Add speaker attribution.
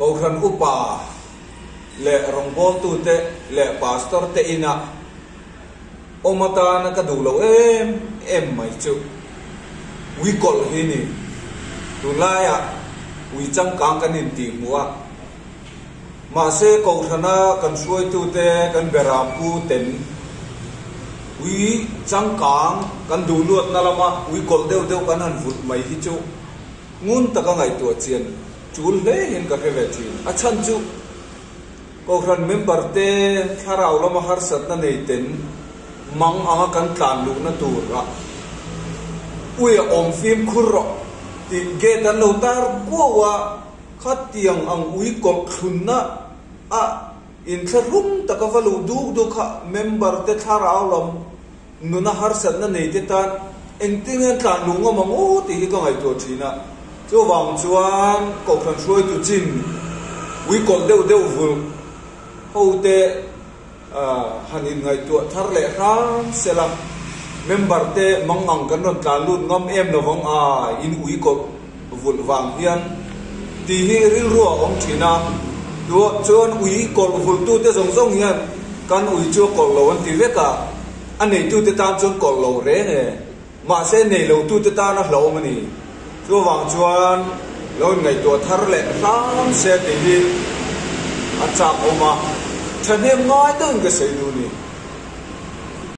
Speaker 1: Kohhran upa leh rawngbawltute leh pastor te ina awm atana ka duh loh em em mai chu ui kawlh hi ni. Tunlaiah ui changkang kan intih hmuh a, mahse kohhrana kan hruaitute kan berampu ten ui changkang kan duh luatna lama ui kawlh deuh deuh kan han vulh mai hi chu ngun taka ngaihtuah chian tul hle hian ka hre ve thin. A chhan chu Kohhran member te thlarau lama harsatna nei ten mang anga kan tlan luhna tur a ui a awm fimkhur rawh tih gate an lo tar kuau a, khatiang ang ui kawlh thlunna a inthlahrung taka va luh duk duk kha member te thlarau lam Nuna harsatna neite tan engtin nge tlan luh ngawm ang aw tih hi ka ngaihtuah thin a. Chuvang chuan Kohhran hruaitu chin uikawlh deuh deuh vulh hote han inngaihtuah thar leh hram sela, member te mangang kan rawn tlan lut ngam em lovang a, in uikawlh vulh vang hian tih hi rilru a awm thin a. Chuan uikawlh vulhtute zawng zawng hian kan ui chu a kawlh lo an ti vek a. A neitute tan chuan kawlh lo reng e, mahse nei lotute tan a hlauhawm a ni. Chuvang chuan lo inngaihtuah thar leh hram se tih hi a chak awm a, thahnem ngai deuhin ka sawi duh a ni.